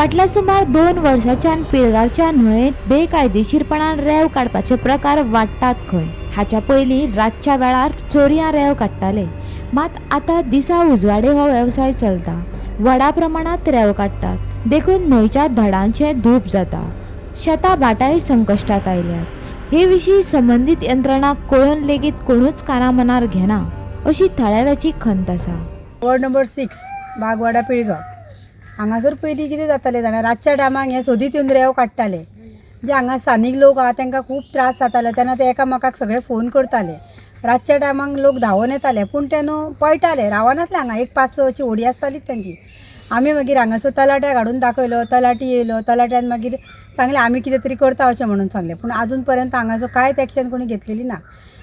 फाटल्या सुमार 2 वर्सांच्यान पिळगांवच्या न्हंयेंत बेकायदेशीरपणान रेंव काडपाचे प्रकार वाडटात खंय. हाच्या पयलीं रातच्या वेळार चोरयां रेंव काडटाले, मात आतां दिसा उजवाडे हो वेवसाय चलता. व्हडा प्रमाणांत रेंव काडटात, देखून न्हंयच्या धडांचें धूप जाता. शेतां भाटांय संकश्टांत आयल्यात. हे विशीं संबंदीत यंत्रणा कळून लेगीत कोणूच कानामनार घेना अशी थळाव्याची खंत आसा. वॉर्ड नंबर 6 बागवाडा पिळगांव हांगासर पयलीं कितें जातालें जाणा, रातच्या टायमाक हे सोदीत येवन रेंव काडटाले. जे हांगा स्थानीक लोक आहा तांकां खूब त्रास जाताले तेन्ना ते एकामेकाक सगळे फोन करताले. रातच्या टायमाक लोक धांवोन येताले, पूण ते न्हू पळटाले, रावनासले हांगा. एक 5-6 अशी होडी आसतालीच तांची. आमी मागीर हांगासर तलाट्याक हाडून दाखयलो, तलाटी येयलो, तलाट्यान मागीर सांगलें आमी कितें तरी करता अशें म्हणून सांगलें, पूण आजून पर्यंत हांगासर कांयच एक्शन कोणी घेतलेली ना.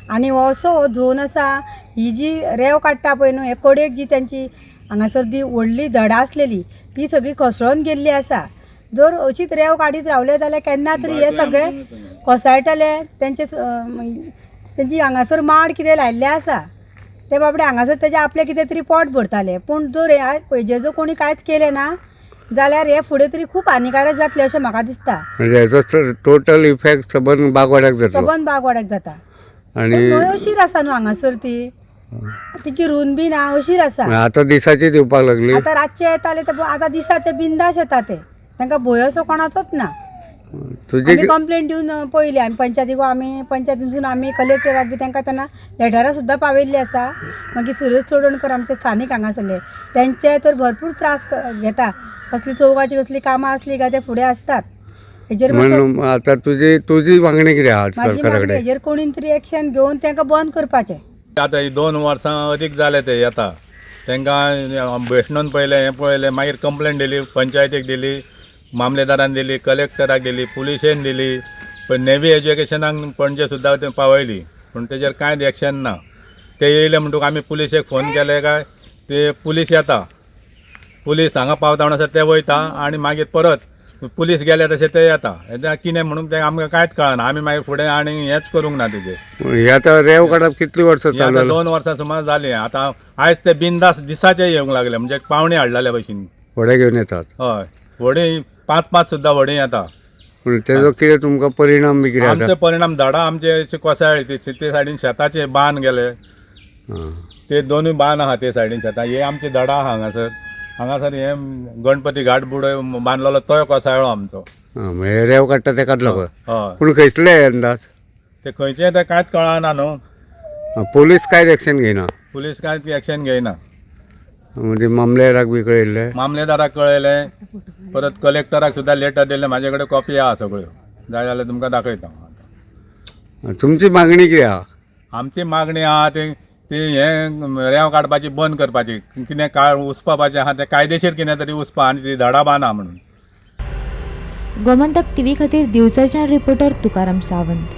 आनी हो असो हो झोन आसा, ही जी रेंव काडटा पळय न्हू, हे कडेक जी तांची हांगासर ती व्हडली धडां आसलेली ती सगळी कोसळोन गेल्ली आसा. जर अशीच रेंव काडीत रावले जाल्यार केन्ना तरी हे सगळे कोसळटले. तेंचे तेंची हांगासर माड कितें लायिल्ले आसा ते बाबडे हांगासर तेजे आपले कितें तरी पोट भरताले, पूण जर हेजेर जर कोणी कांयच केलें ना जाल्यार हे फुडें तरी खूब हानिकारक जातलें अशें म्हाका दिसता. म्हणजे हेचो टोटल इफेक्ट सबंद बागवाड्याक जातलो. सबंद बागवाड्याक जाता. आणि न्हंय अशीर आसा न्हू हांगासर, ती तिकी रूंद बी ना, अशीर आसा. आतां दिसाची दिवपाक लागली. आतां रातचे येताले ते, आतां दिसाचे बिंदास येता ते, तांकां भंय असो कोणाचोच ना. तुजी आमी कंप्लेंट दिवन पळयली आमी पंचायतीक, आमी पंचायतीनसून आमी कलेक्टराक बी तांकां तेन्ना लेटरां सुद्दां पावयल्ली आसा. मागीर सुरेश चोडणकर आमचे स्थानीक हांगासरले, तेंचे तर भरपूर त्रास घेता. कसली चौगाची कसली कामां आसली काय ते फुडें आसतात. हेजेर म्हणून आतां तुजी तुजी मागणी कितें आहा म्हाजी सरकारा मागणी कडेन? हेजेर कोणीन तरी एक्शन घेवन तांकां बंद करपाचें. आतां ही 2 वर्सां अदीक जाले ते येता, तांकां बेश्णून पळयलें, हें पळयलें, मागीर कंप्लेन दिली, पंचायतीक दिली, मामलेदारान दिली, कलेक्टराक दिली, पुलिशेन दिली, पण नेवी एज्युकेशनाक पणजे सुद्दां ते पावयली, पूण तेजेर कांयच एक्शन ना. ते येयले म्हणटकूच आमी पुलिशेक फोन केले काय ते पुलीस येता, पुलीस हांगा पावता म्हणसर ते वयता आनी मागीर परत पुलीस गेले तशे ते येता. कितें म्हणून ते आमकां कांयच कळना. आमी मागीर फुडें आनी हेंच करूंक ना तेजेर. हे आतां रेंव काडप कितलीं वर्सां चालू आतां 2 वर्सां सुमार जालीं. आतां आयज ते बिंदास दिसाचे येवंक लागले, म्हणजे पावणी हाडलेले भशेन व्हडें घेवन येतात. हय, व्हडीं 5-5 सुद्दां व्हडीं येता. पूण तेजो कितें तुमकां परिणाम बी कितें आमचे परिणाम झाडां आमचे कोसळ्ळी, ते सायडीन शेताचे बांद गेले, ते दोनूय बांद आहा ते सायडीन शेतां. हे आमचे झाडां आहा हांगासर, हांगासर हे गणपती घाट बुडय बांदलेलो तोय कोसळ्ळो आमचो. म्हणजे रेंव काडटा तेकाच लागून. हय. पूण खंयसले अंदाज ते खंयचे ते कांयच कळना न्हू. पोलीस कांयच एक्शन घेयना. पुलीस कांयच एक्शन घेयना. म्हणजे मामलेदाराक बी कळयल्लें? मामलेदाराक कळयलें, परत कलेक्टराक सुद्दां लेटर दिल्लें, म्हाजे कडेन कॉपी आहा सगळ्यो, जाय जाल्यार तुमकां दाखयता. तुमची मागणी कितें आहा? आमची मागणी आहा ती ती हें रेंव काडपाची बंद करपाची, कितें काळ उसपापाचें आहा तें कायदेशीर कितें तरी उसपा आनी ती धडां बांदा म्हणून. गोमंतक टीव्ही खातीर दिवचलच्यान रिपोर्टर तुकाराम सावंत.